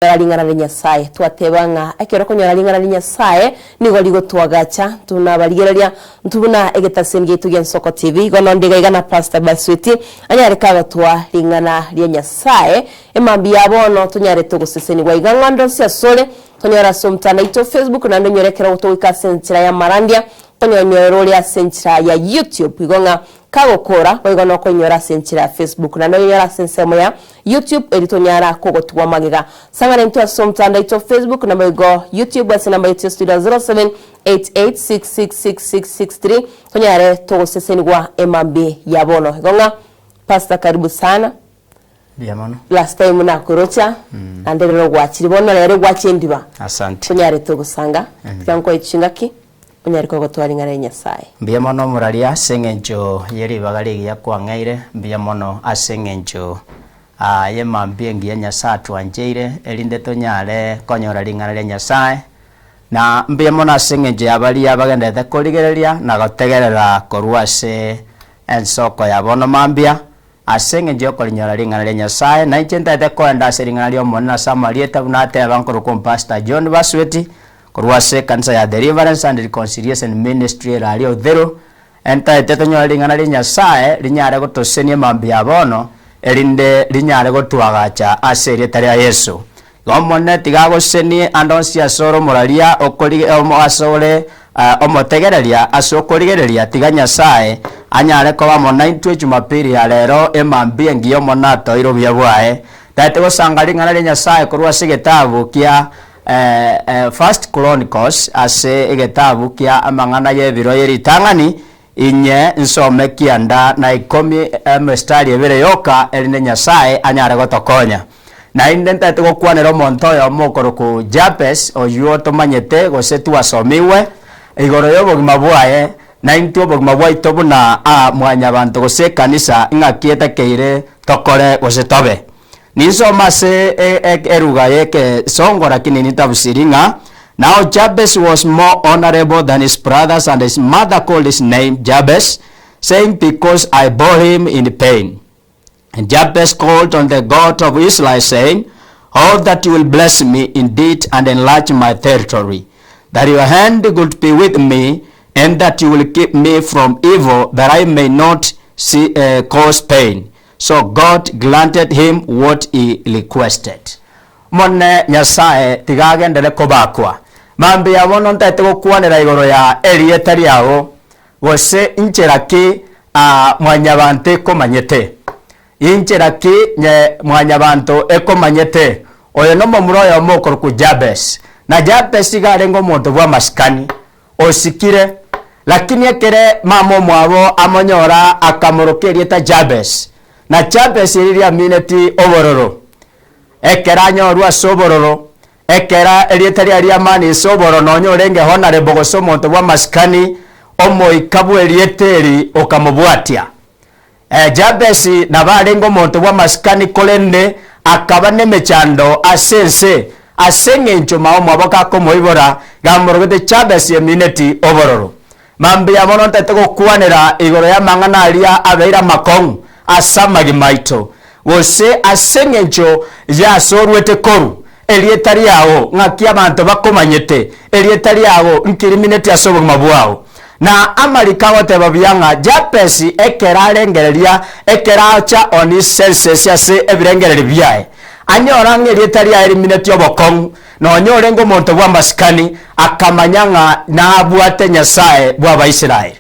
Konyora ring'ana ria Nyasae. Twateba ng'a ekero okonyora ring'ana ria Nyasae nigo rigotwagacha intwe buna abarigereria, intwe buna egetaseni giaito gia Ensoko TV. Igo nonde iga iga na Pastor Basweti anyare kagotoa ring'ana ria Nyasae emambia ya bono tonyarete ogosesenigwa iga ng'a onde onsi asore tonyore ase omotandao oito o Facebook naende onyore ekero togoika ase enchera y'amarandia tonyonyore ore ase enchera ya YouTube igo ng'a Kagokora boigo nokoinyora ase enchera ya Facebook, naende oinyore ase ensemo ya YouTube erio tonyara kogotigwa magega. Sang'ana intwe ase omotandao oito o Facebook naboigo YouTube ase enamba yaito ya studio 0788666663 tonyare togosesenigwa emambia ya bono. Igo ng'a Pastor karibu sana. Mbuya mono. Last time nakorocha naende rero gwachire bono rero gwacha endiba. Asante. Tonyare togosanga tiga nkoe chingaki onyare kogotoa ring'ana ria Nyasaye. Mbuya mono omoraria ase eng'encho ye ribaga rigiya kwang'eire, mbuya mono ase eng'encho y'emambia engiya Nyasae atwancheire, erinde tonyare konyora ring'ana ria Nyasae. Na mbuya mono ase eng'encho ya baria bagendererete korigereria na gotegerera korwa ase ensoko ya bono mambia, Ase engencho y'okorinyora ring'ana ria Nyasae, na inche ntaete koenda ase ring'ana ri'Omonene ase amarieta buna ateba nkorokwa Omopastor John Basweti, korwa ase ekanisa ya Deliverance and Reconciliation Ministry ere aria Uthiru, ntaete tonyore ring'ana ria Nyasae rinyare gotosenia mambia ya bono, erinde rinyare gotwagacha ase erieta ria Yeso. Igo Omonene tiga agosenie ande onsi ase ore omoraria okorige ase ore omotegereria ase okorigereria, tiga Nyasae anyare koba amo naintwe Jumapili ya rero emambia engiya Omonene atoeire obuya bwaye. Taete gosanga ring'ana ria Nyasae korwa ase egetabu kia First Chronicles ase egetabu kia amang'ana y'ebiro ye ritang'ani, inye nsome kianda na ikomi emestari ebere yoka erinde Nyasae anyare gotokonya. Naende ntaete gokwanera omonto oyomo okorokwa Jabes, oyio tomanyete gose twasomigwe igoro y'obogima bwaye, na intwe obogima bwaito buna aa mwanyabanto gose ekanisa ing'aki etakeire tokore gose tobe. Ninsome ase eruga y'egesongo lakini nitabusiri ng'a Now Jabes was more honourable than his brothers and his mother called his name Jabes, saying, Because I bore him in pain. And Jabez called on the God of Israel, saying, Oh, that you will bless me indeed and enlarge my territory, that your hand would be with me, and that you will keep me from evil, that I may not see, uh, cause pain. So God granted him what he requested. Mone Nyasae tiga agendere kobakwa. Mambia bono ntaete gokwanera igoro ya erieta riao, Gose inchera ki aa mwanyabanto ekomanyete? Inchera ki nye mwanyabanto ekomanyete? Oyo nomomura oyomo okorokwa Jabes. Na Jabes iga arenge omonto bw'amasikani, osikire, lakini ekere mama omwabo amonyora akamoroka erieta Jabes. Na Jabes eri riamineti obororo. Ekero anyorwa ase obororo, Ekero erieta riaye ri'amani ase oboro nonya orenge honorable gose omonto bw'amasikani, omoika bw'erieta eri okamobwatia. Eh, Jabesi nabo arenge omonto bw'amasikani korende akaba nemechando ase ense ase eng'encho mao omwabo gakomoibora gamorogete Jabesi emineti obororo. Mambia mono ntete gokwanera igoro y'amang'ana aria abeire amakong'u ase amagima aito, gose ase engencho y'ase orwete korwa, erieta riao, ng'aki abanto bakomanyete, erieta riao nkirimineti ase obogima bwao. Na amariko agoteba buya ng'a Jabesi ekero arengereria, ekero acha on his senses ase ebirengererio biaye, anyora ng'a erieta riaye rimineti obokong'u, Nonya orenge omonto bw'amasikani, akamanya ng'a nabwate Nyasae bw'Abaisraeli.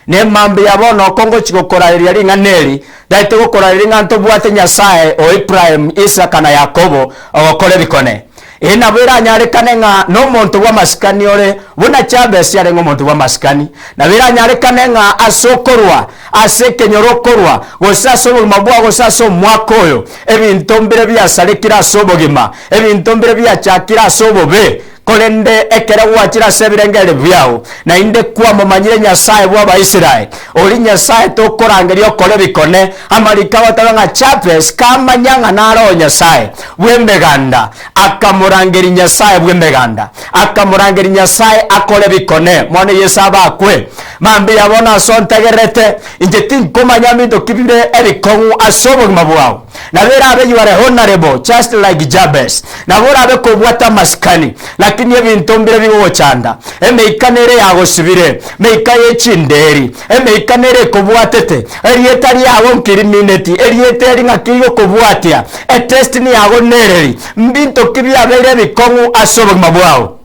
Nemambia bono oko ngochia gokorareria ring'ana eri, daete gokorareria ng'a ntobwate Nyasae o Ibrahimu, Isaka na Yakobo, ogokora ebikone. Eye nabo eranyarekane ng'a nomonto bw'amasikani ore, buna Jabesi arenge omonto bw'amasikani. Nabo eranyarekane ng'a ase okorwa ase ekenyoro okorwa, gose ase obogima bwao, gose ase omwaka oyo, ebinto mbire biasarekire ase obogima, Ebinto mbire biachakire ase obobe, korende ekero gwachire ase ebirengererio biao, naende kwamomanyire Nyasae bw'Abaisraeli, oria Nyasae tokorangeria okore ebikone. Amariko agoteba ng'a Jabes kamanya ng'a naro oo Nyasae bw'emeganda, akamorangeria Nyasae bw'emeganda, akamorangeria Nyasae akore ebikone. Mono Yeso abakwe. Mambia bono ase ontegererete, inche tinkomanya mbinto ki bire ebikong'u ase obogima bwao. Nabo erabe you are honourable just like Jabez. Nabo orabe kobwate amasikani, lakini ebinto mbire bigogochanda. Emeika nere yagosibire, emeika ye chinderi, emeika nere ekobwatete, erieta riago nkirimineti, erieta eri ng'aki rigokobwatia, edestiny yago nereri, mbinto ki biabeire ebikong'u ase obogima bwao.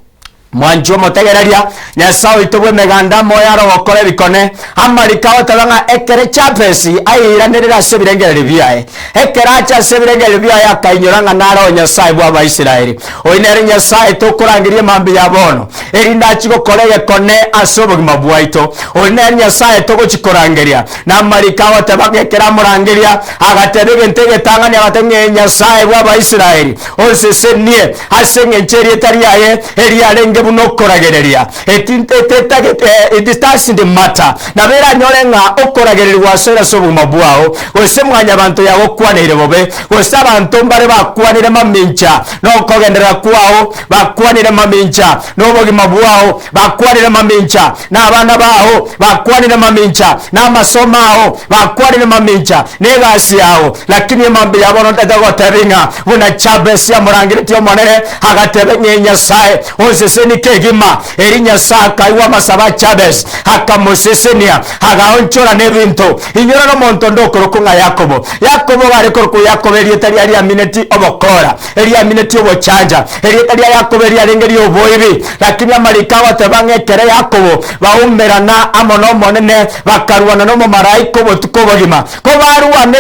Mwanche omotegereria, Nyasae oito bw'emeganda moyo are ogokora ebikone, amariko agoteba ng'a ekere Jabesi airanerire ase ebirengererio biaye, ekero acha ase ebirengererio biaye akainyora ng'a nare o Nyasae bw'Abaisraeli. Oyio nere Nyasae tokorangeria mambia ya bono, erinde achie gokora egekone ase obogima bwaito. Oyio nere Nyasae togochia korangeria. Na amariko agoteba ng'a ekero amorangeria, agateba egento egetang'ani, agateba ng'a Ee Nyasae bw'Abaisraeli, onsesenie ase engencho erieta riaye eriarenge buna okoragereria. It doesn't matter. Nabo eranyore ng'a okoragererigwa gwasoire ase obogima bwao, gose mwanyabanto yagokwaneire bobe, gose abanto mbare bakwanire mamincha nokogenderera kwao, bakwanire mamincha nobogima bwao, bakwanire mamincha na abana bao, bakwanire mamincha na amasomo ao, bakwanire mamincha na egasi yao. Lakini emambia ya bono ntete gotebia ng'a buna Jabesi amorangeretie Omonene, agateba ng'a Nyasae onsesenie kegima. Erio Nyasae akaigwa amasabo a Jabesi, akamosesenia, agaonchora nebinto. Inyora nomonto onde okorokwa ng'a Yakobo. Yakobo iga are korokwa Yakobo erieta riaye riamineti obokora, eriamineti obochanja. Erieta ria Yakobo eriarenge ri'oboibi. Lakini amariko agoteba ng'a ekero Yakobo baumerana amo n'Omonene, bakarwana nomomalaika obotuko obogima. Kobarwane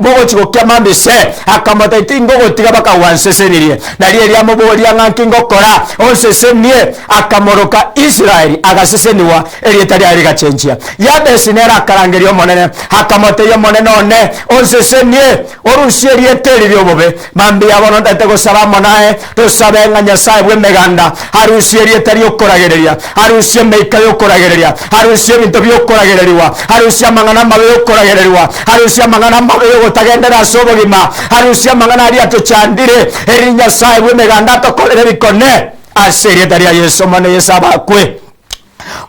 bogochia gokia mambia ise, akamotebia, Tingogotiga mpaka gwansesenirie. Nario erio amoboria ng'a nki ngokora onsesenie, akamoroka Israeli, agaseseniwa, erieta riaye rigachenchia. Yabesi nere akarangeria Omonene, akamotebia, Omonene one, onsesenie, orusie erieta eri ri'obobe. Mambia bono ntagete gosaba amo naye, tosabe ng'a Nyasae bw'Emeganda arusie erieta ri'okoragereria, arusie emeika y'okoragereria, arusie ebinto bi'okoragererigwa, arusie amang'ana amabe y'okoragererigwa, arusie amang'ana amabe y'ogotagenderera ase obogima, arusie amang'ana aria atochandire, erinde Nyasae bw'Emeganda atokorere ebikone ase erieta ria Yeso. Omonene Yeso abakwe.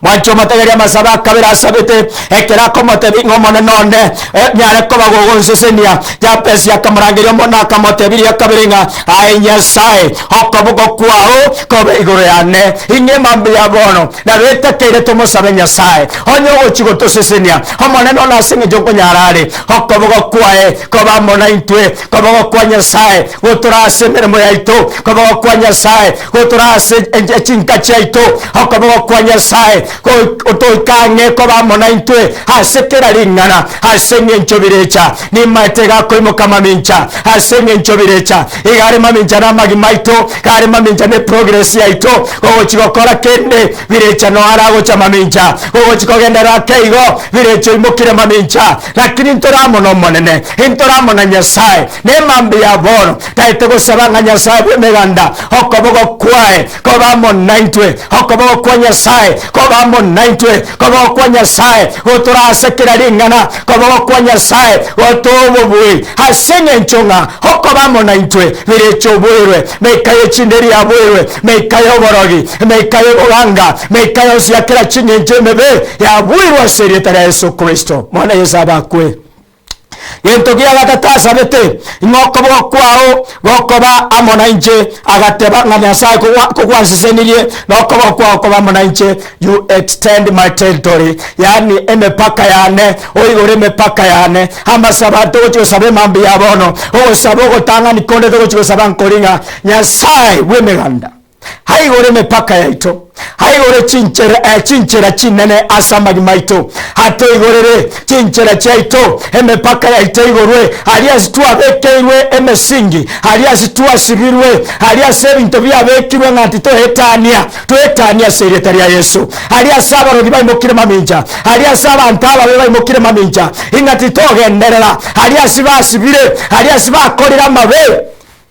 Mwanche omotegerie amasabo akabere asabete, ekero akomotebia ng'a Omonene one, eh, nyare koba gogonsesenia. Jabesi akamorangeria Omonene akamotebia riria kabere ng'a Aye Nyasae, okoboko kwao kobe igoro yane. Ing'e mambia bono, nabetakeire tomosabe Nyasae, onye ogochia gotosesenia. Omonene one ase eng'encho nkonyara are okoboko kwaye kobe amo naintwe, koboko kwa Nyasae gotora ase emeremo yaito, koboko kwa Nyasae gotora ase chinka chiaito, okoboko kwa Nyasae gotoika ang'e koba amo naintwe ase kera ring'ana, ase eng'encho birecha nimaete iga akoimoka mamincha, ase eng'encho birecha iga are mamincha na amagima aito, iga are mamincha ne progress yaito, gogochi gokora kende birecha noyo aragocha mamincha, gogochi kogenderera ake igo birecha oimokire mamincha, lakini ntore amo n'Omonene, intore amo na Nyasae, Nemambia ya bono taete gosaba ng'a Nyasae bw'Emeganda okoboko kwaye kobe amo naintwe, okoboko kwa Nyasae kobe amo naintwe, koboko kwa Nyasae gotora ase kera ring'ana, koboko kwa Nyasae gotoa obobui, ase eng'encho ng'a okoba amo naintwe birecha oboirwe, meika ye chinderi yaboirwe, meika y'oborogi, meika y'oboganga, meika yonsi ya kera ching'encho emebe yabuirwe ase erieta ria Yeso Kristo. Mwana Yeso abakwe. Gento gia gatato asabete, ng'a okoboko kwao gokoba amo nainche, agateba ng'a Nyasae kogwansesenirie, na okoboko kwao kobe amo nainche, you extend my territory, yaani emepaka yane, oigore emepaka yane. Amasabo aya togochia gosaba emambia ya bono, ogosaba ogotang'ani konde togochia gosaba nkori ng'a Nyasae bw'Emeganda, Aigore emepaka yaito, aigore chinchera, eh, chinchera chinene ase amagima aito, atoigorere chinchera chiaito, emepaka yaito eigorwe, aria ase twabekeirwe emesingi, aria ase twasibirwe, aria ase ebinto biabekirwe ng'a titoetania, toetanie ase erieta ria Yeso. Aria ase abarogi baimokire mamincha, aria ase abanto ababe baimokire mamincha, ing'a titogenderera, aria ase basibire, aria ase bakorire amabe,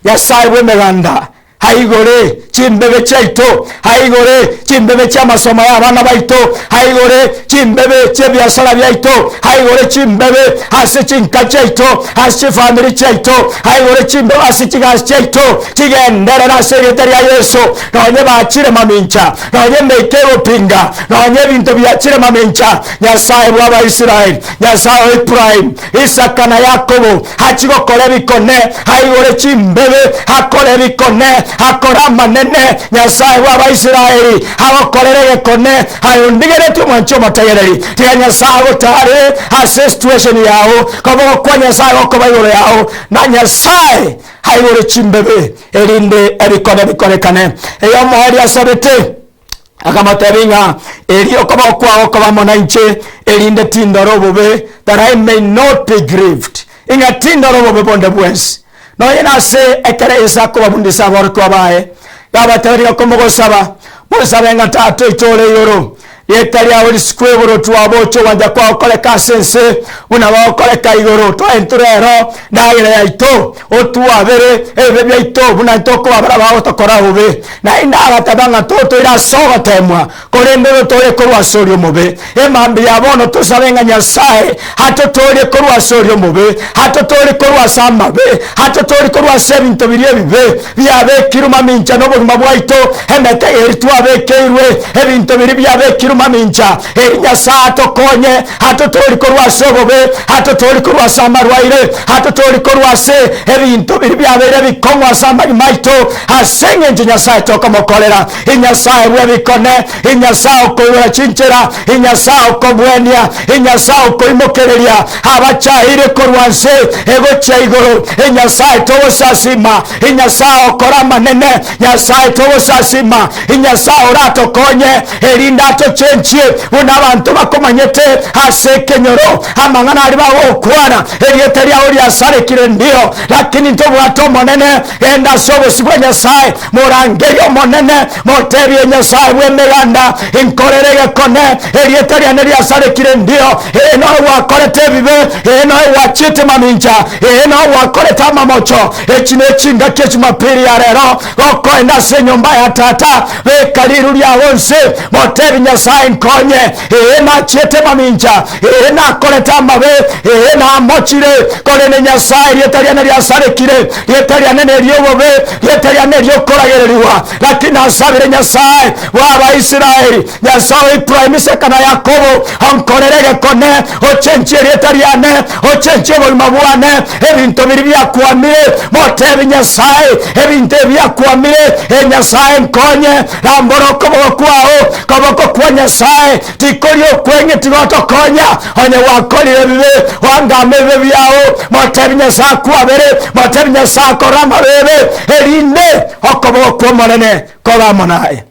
Nyasae bw'Emeganda. Aigore chimbebe chiaito, aigore chimbebe chi'amasomo y'abana baito, aigore chimbebe chi'ebiasara biaito, aigore chimbebe ase chinka chiaito, ase chifamiri chiaito, aigore chimbebe ase chigasi chiaito, chigenderere ase erieta ria Yeso. Nonye bachire mamincha, nonye emeika egopinga, nonye ebinto biachire mamincha, Nyasae bw'Abaisraeli, Nyasae o Ibrahimu, Isaka na Yakobo, achie gokora ebikone, aigore chimbebe, akore ebikone, akore amanene, Nyasae bw'Abaisraeli agokorere egekone. Aye ondigeretie omwanchi omotegereri, tiga Nyasae agotaarere ase esituesheni yao, koboko kwa Nyasae gokoba igoro yao, na Nyasae aigore chimbebe, erinde ebikone bikorekane. Eyomoerio asabete. Akamotebia ng'a, Erio okoboko kwao kobe amo nainche, erinde tindora obobe, that I may not be grieved, ing'a tindora obobe bonde bwensi. Nonya nase ekero Yeso akobabundisa aborokigwa baye, gabateberia ng'a komogosaba, mosabe ng'a Tata oito ore igoro, rieta riao risikwe igoro, twaboche ogwancha kwao koreka ase ense buna gokoreka igoro. Toe intwe rero ndagera yaito, otwabere ebibe biaito buna intwe okobabera abagotokora bobe. Naende agateba ng'a totoire ase ogoteemwa, korende ototoorie korwa ase oria omobe. Emambia ya bono tosabe ng'a Nyasae atotoorie korwa ase oria omobe, atotoorie korwa ase amabe, atotoorie korwa ase ebinto biria ebibe biabekirwe mamincha nobogima bwaito, emetego eria twabekeirwe, ebinto biria biabekirwe mamincha, eri Nyasae atokonye, atotoorie korwa ase obobe, atotoorie korwa ase amarwaire, atotoorie korwa ase ebinto biria biabeire ebikong'u ase amagima aito, Ase engencho Nyasae tokomokorera, Inyasae bw'ebikone, Inyasae okoigora chinchera, Inyasae okobwenia, Inyasae okoimokereria abachaeire korwa nse egochia igoro, Inyasae togosasima, Inyasae okora amanene, Nyasae togosasima, Inyasae oratokonye, erinde atochenchie buna abanto bakomanyete ase ekenyoro, amang'ana aria bagokwana, erieta riao riasarekire ndio, lakini ntobwate Omonene. Genda ase obosio bwa Nyasae, morangerie Omonene, motebie Nyasae bw'Emeganda, Inkorere egekone, erieta riane riasarekire ndio. Ee, noe gwakorete ebibe, ee, noe gwachiete mamincha, ee, noe gwakorete amamocho. Echi nechingaki echumapili ya rero, gokoenda ase enyomba ya tata, beka riru riao inse, motebie Nyasae, Nkonye, ee, nachiete mamincha, Ee, nakorete amabe, ee, namochire, korende Nyasae, rieta riane riasarekire, rieta riane neri'obobe, rieta riane neri'okoragererigwa. Lakini nasabire Nyasae bw'Abaisraeli, Nyasae o Ibrahimu, Isaka na Yakobo, onkorere egekone, ochenchie erieta riane, ochenchie obogima bwane, ebinto biria biakwamire, motebi Nyasae, ebinto ebi biakwamire, ee Nyasae nkonye, rambora okoboko kwao, koboko kwa Nyasae Tikori okweng'e tigotokonya, onye gwakorire ebibe, wangame ebibe biao, motebi Nyasae akwabere, motebi Nyasae akore amabeebe, erinde okoboko kw'Omonene kobe amo naye.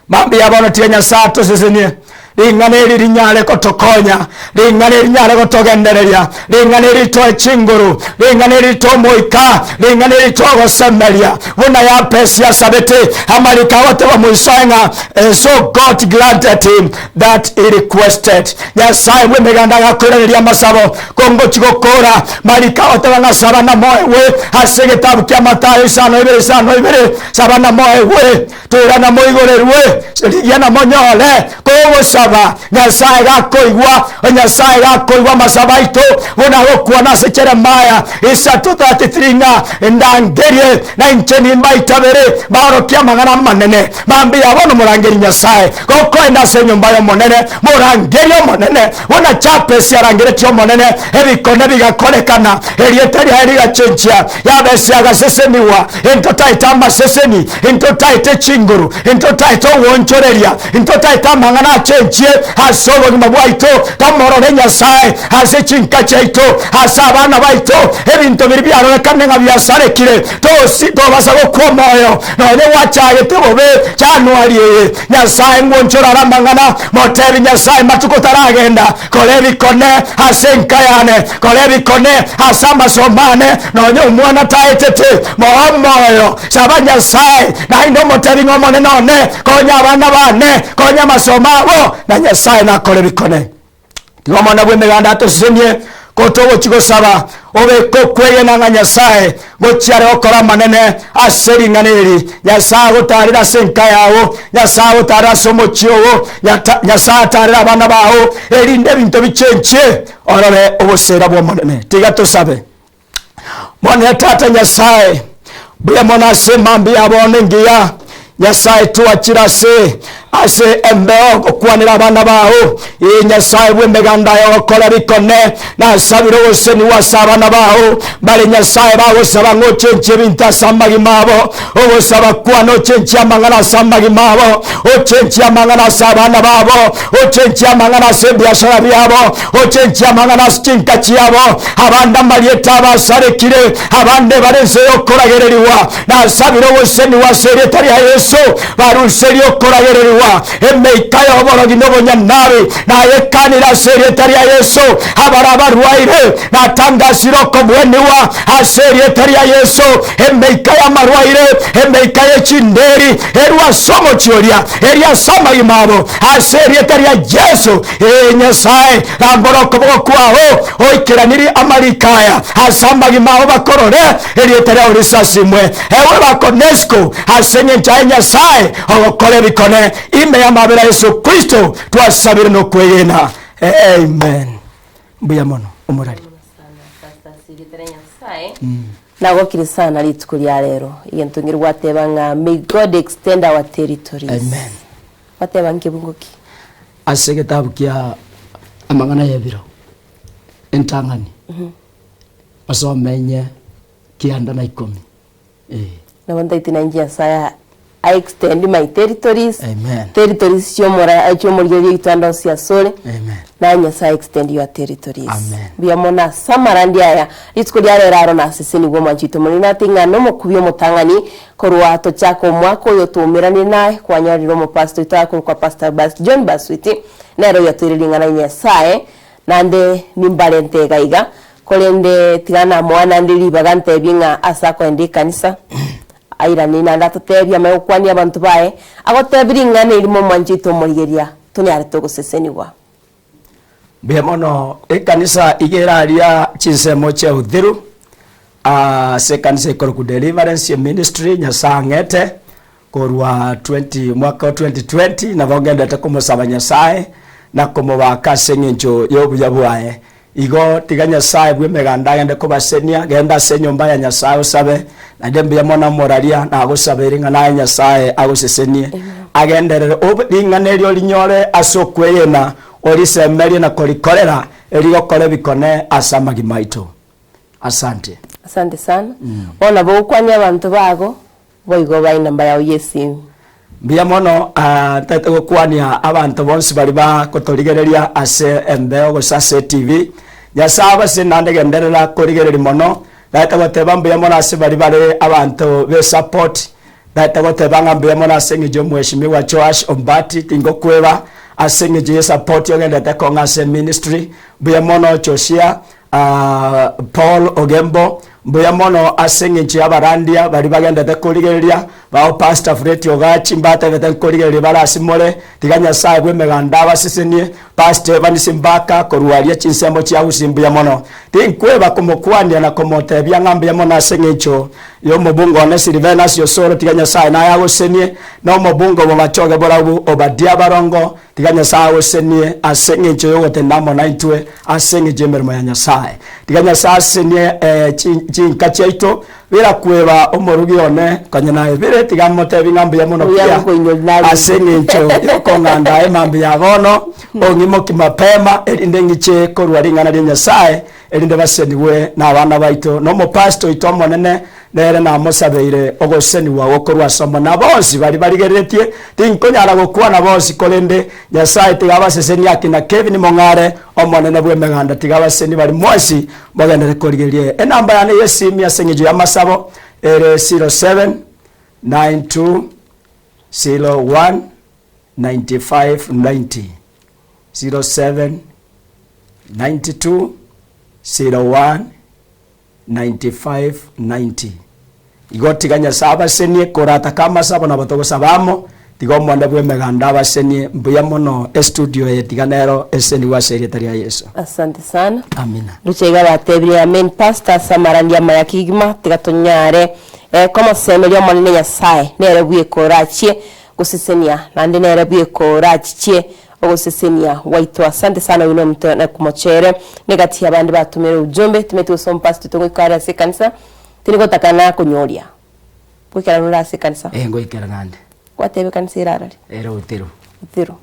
Mambia bono tiga Nyasae atosesenie, ring'ana eri rinyare gotokonya, ring'ana eri rinyare gotogendereria, ring'ana eri ritoe chinguru, ring'ana eri ritoe omoika, ring'ana eri ritoe ogosemeria, buna Yabesi asabete. Amariko agoteba moisoe ng'a And so God granted him that he requested. Nyasae bw'emeganda agakoiraneria amasabo kongochi gokora. Mariko agoteba ng'a saba namoegwe ase egetabu kia Mathayo 52 52, saba namoegwe, tura namoigorerwe, rigia namonyore. Kogosaba Nyasae gakoigwa, Nyasae gakoigwa amasabo aito buna agokwana ase Jeremiah 3:33 ng'a ndangerie na inche nimbaitabere mbaorokie amang'ana amanene. Mambia bono morangerie Nyasae, gokoenda ase enyomba y'Omonene, morangerie Omonene, buna Jabesi arangeretie Omonene, ebikone bigakorekana, erieta riaye rigachenchia, Yabesi agasesenigwa. Intotaete amaseseni, intotaete chinguru, intotaete ogwonchoreria, intotaete amang'ana achenchie ase obogima bwaito. Tomorore Nyasae ase chinka chiaito, ase abana baito, ebinto biria biarorekane ng'a biasarekire, tosi tobasa gokwa omoyo. Nonye gwachagete bobe Januari eye, Nyasae ngwonchore are amang'ana, motebi Nyasae matuko taragenda, kora ebikone ase enka yane, kora ebikone ase amasomo ane, nonye omwana taetete, moe omoyo, saba Nyasae, naende omotebi ng'a Omonene one, konya abana bane, konya amasomo abo, na Nyasae nakore ebikone. Tiga Omonene bw'Emeganda atosesenie. Gotogochia gosaba, obeke okwegena ng'a Nyasae ngochia are gokora amanene ase ring'ana eri. Nyasae agotaarere ase enka yao, Nyasae agotaarere ase omochie oo, Nyasae ataarere abana bao, erinde ebinto bichenchie, orore oboseera bw'Omonene. Tiga tosabe. Monene Tata Nyasae, mbuya mono ase emambia ya bono engiya. Nyasae twachire ase ase embeo gokwanera abana bao. Ee Nyasae bw'emeganda aye ogokora bikone, nasabire ogosenigwa ase abana bao. Bare Nyasae bagosaba ng'a ochenchie ebinto ase amagima abo, ogosaba kwane ochenchie amang'ana ase amagima abo, ochenchie amang'ana ase abana babo, ochenchie amang'ana ase ebiashara biabo, ochenchie amang'ana ase chinka chiabo. Abande amarieta abo asarekire, abande bare ense y'okoragererigwa. Nasabire ogosenigwa ase erieta ria Yeso, baruserie okoragererigwa, emeika y'oborogi na obonyanabi, nayekanire ase erieta ria Yeso. Abare abarwaire, natangasire okobwenigwa ase erieta ria Yeso. Emeika y'amarwaire, emeika ye chinderi, erwe ase omochie oria, eria ase amagima abo, ase erieta ria Yeso. Ee Nyasae, rambora okoboko kwao, oikeranirie amariko aya ase amagima abo bakorore erieta riao risasimwe. Ewe bakonesiko ase engencho aye Nyasae ogokora ebikone ime y'amabera a Yeso Kristo twasabire nokwegena. Amen. Mbuya mono omorari. Nagokire sana rituko ria rero egento ngeri gwateba ng'a may God extend our territories. Amen. Gwateba nkebungo ki? Ase egetabu kia amang'ana y'ebiro entang'ani, osome enye kianda na ikomi, eh. Nabo ntaete nainche Nyasaye a extend my territories, Amen. territories chi'omora chi'omorigereria oito ande onsi asore, Amen. naye Nyasaye extend your territories. Amen. Mbuya mono ase amarandia aya, rituko ria rero aro nasesenigwe omwanchi oito Omonene nate ng'a nomokubi omotang'ani Korwa tochaka omwaka oyo twaumeranire naye, kwanyorire omopastor oito akorokwa Pastor Bas John Basweti, nere oyotoire ring'ana ria Nyasae, naende nimbarente iga iga, korende tiga namoa naende ribaga ntebie ng'a ase akoenda ekanisa, airanie naende atotebie amanye gokwania abanto baye, agotebie ring'ana erimo omwanchi oito omorigeria, tonyarete ogosesenigwa. Mbuya mono ekanisa iga eraria chinsemo chia Uthiru ase ekanisa ekorokwa Deliverance Ministry Nyasae ang'ete korwa 20 mwaka o 2020 nabo ngendete komosaba Nyasae na komobaka ase eng'encho ya obuya bwaye. Igo tiga Nyasae bw'emeganda agende kobasenia, genda ase enyomba ya Nyasae osabe, naende mbuya mono omoraria nagosabeire ng'a naye Nyasae agosesenie. Agenderere obe ring'ana erio orinyore ase okwegena, orisemerie na korikorera, erigokora ebikone ase amagima aito. Asante. Asante sana. Bono nabo ogokwania abanto bago, boigo bae enamba yao y'esimu. Mbuya mono, ntagete gokwania abanto bonsi baria bagotorigereria ase embeo gose ase etv. Nyasae abasesenie naende genderera korigereria mono. Ntagete goteba mbuya mono ase baria bare abanto b'esupport, Ntagete goteba ng'a mbuya mono ase eng'encho y'Omweshimiwa Joash Ombati, tingokweba ase eng'encho y'esupport ogenderete kong'a ase eministry. Mbuya mono Josia Paul Ogembo, mbuya mono ase eng'encho y'abarandia baria bagenderete korigereria, bao Pastor Fred Ogachi mbatebete nkorigereria bare ase more, tiga Nyasae bw'emeganda abasesenie, Pastor Evans Mbaka korwa aria chinsemo chia Gusii mbuya mono. Tinkweba komokwania na komotebia ng'a mbuya mono ase eng'encho Y'omobungo one Silvenus Osoro, tiga Nyasae naye agosenie, na omobungo bw'abachoge borabwo Obadia Barongo, tiga Nyasae agosenie ase engencho y'ogotenda amo naintwe ase engencho y'emeremo ya Nyasae. Tiga Nyasae asesenie chinka chiaito, birakweba omorugi one konya naye bire, tiga motebi ng'a mbuya mono Mbuya pia nkoinyori narenge. ase engencho y'okong'anda emambia ya bono, ong'imoki mapema, erinde ng'iche korwa ring'ana ria Nyasae, erinde basenigwe nabana baito, na omopastor oito omonene nere namosabeire ogosenigwa gokorwa ase Omonene. Na bonsi baria barigereretie, tinkonyara gokwana bonsi, korende Nyasae tiga abasesenie akina Kevin Mong'are, omonene bw'emeganda, tiga abasesenie baria mwensi mogenderere korigereria. Enamba yane y'esimi ase eng'encho y'amasabo ere 07 92 01 95 90, 07 92 01 95 90. Igo tiga Nyasae abasenie, koratake amasabo nabo togosaba amo. Tiga omwanda bw'emeganda abasenie mbuya mono estudio eye tiga nero esenigwe ase erieta ria Yeso. Asante sana. Amina. Ndoche iga batebirie amen pastor ase amarandia amaya kegima tiga tonyare eh, komosemeria omonene Nyasaye nere bweka orachie gosesenia naende nere bweka orachichie ogosesenia gwaito asante sana oyio nomonto nakomochere negati yabande batomire ujumbe timeti gose omopastor togoika are ase ekanisa tindi gotaka nakonyoria Goikerana ore ase ekanisa. Eh, ngoikerana ande. Gwateba ekanisa ere arari? Ere Uthiru. Uthiru.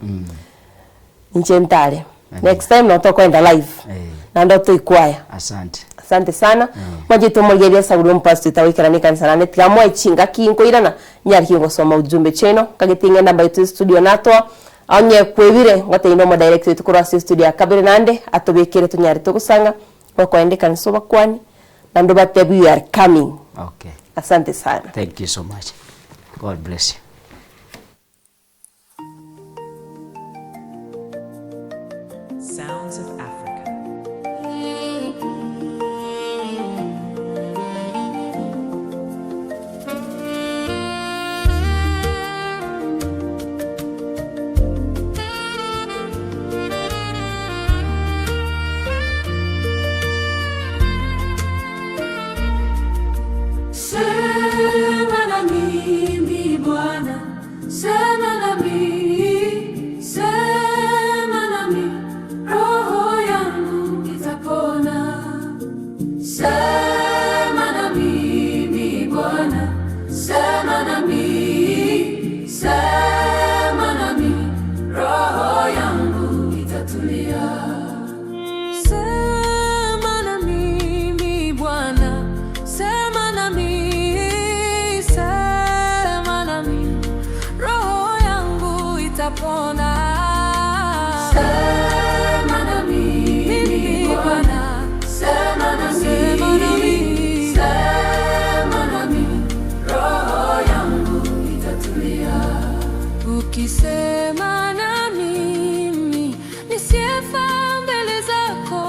Inche ntare. Next time nabo tokoenda live. Eh. Naende otoikwaya. Asante. Asante sana. Mwanchete omorigereria ase agwo omopastor otagoikerana ekanisa naende tiga moe chingaki nkoirana, nyare ki gosoma ujumbe chiaino, nkagete ng'ende ambaito estudio natoa, onye kwebire ngotebi na omodirector oito korwa ase estudio ya kabere naende, atobekere tonyare togosanga, gokoenda ekanisa obakwanie, naende obatebi we are coming. Okay. Asante sana. Thank you so much. God bless you. Sounds of Africa. Sema na mimi Bwana, sema nami, sema nami, roho yangu itapona. Sema na mimi Bwana, sema nami, sema nami, roho yangu itatulia. Sema na mimi Bwana, sema nami, sema nami, roho yangu itapona. Sema na mimi Bwana, sema nami, sema nami, roho yangu itatulia. Ukisema na mimi nisiyefaa mbele zako,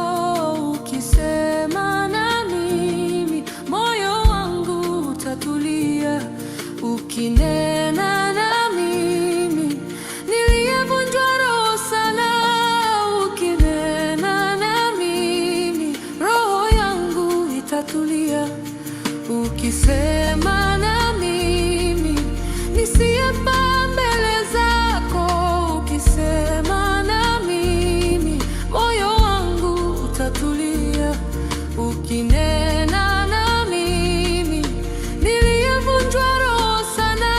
ukisema na mimi moyo wangu utatulia. Ukinena na mimi niliyevunjwa roho sana, ukinena na mimi roho yangu itatulia. Ukisema na mimi nisiyefaa mbele zako, ukisema na mimi moyo wangu utatulia. Ukinena na mimi niliyevunjwa roho sana,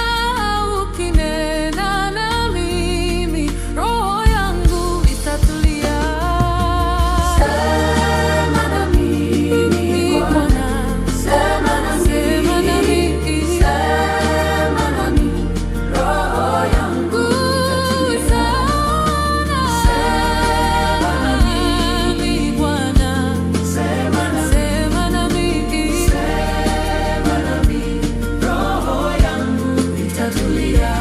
ukinena na mimi roho yangu itatulia. Sema na mimi Bwana, sema nami, sema nami, roho yangu itatulia. Sema nami Bwana, sema nami, sema nami, roho yangu itatulia.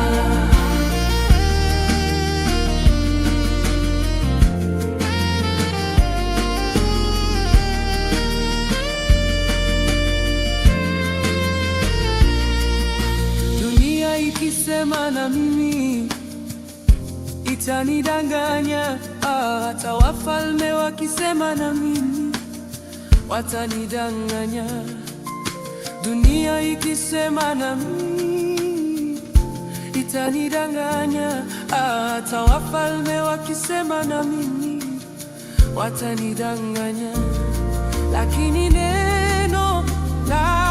Dunia ikisema na mimi itanidanganya, ah, hata wafalme wakisema na mimi watanidanganya. Dunia ikisema na mimi itanidanganya, ah, hata wafalme wakisema na mimi watanidanganya, lakini neno la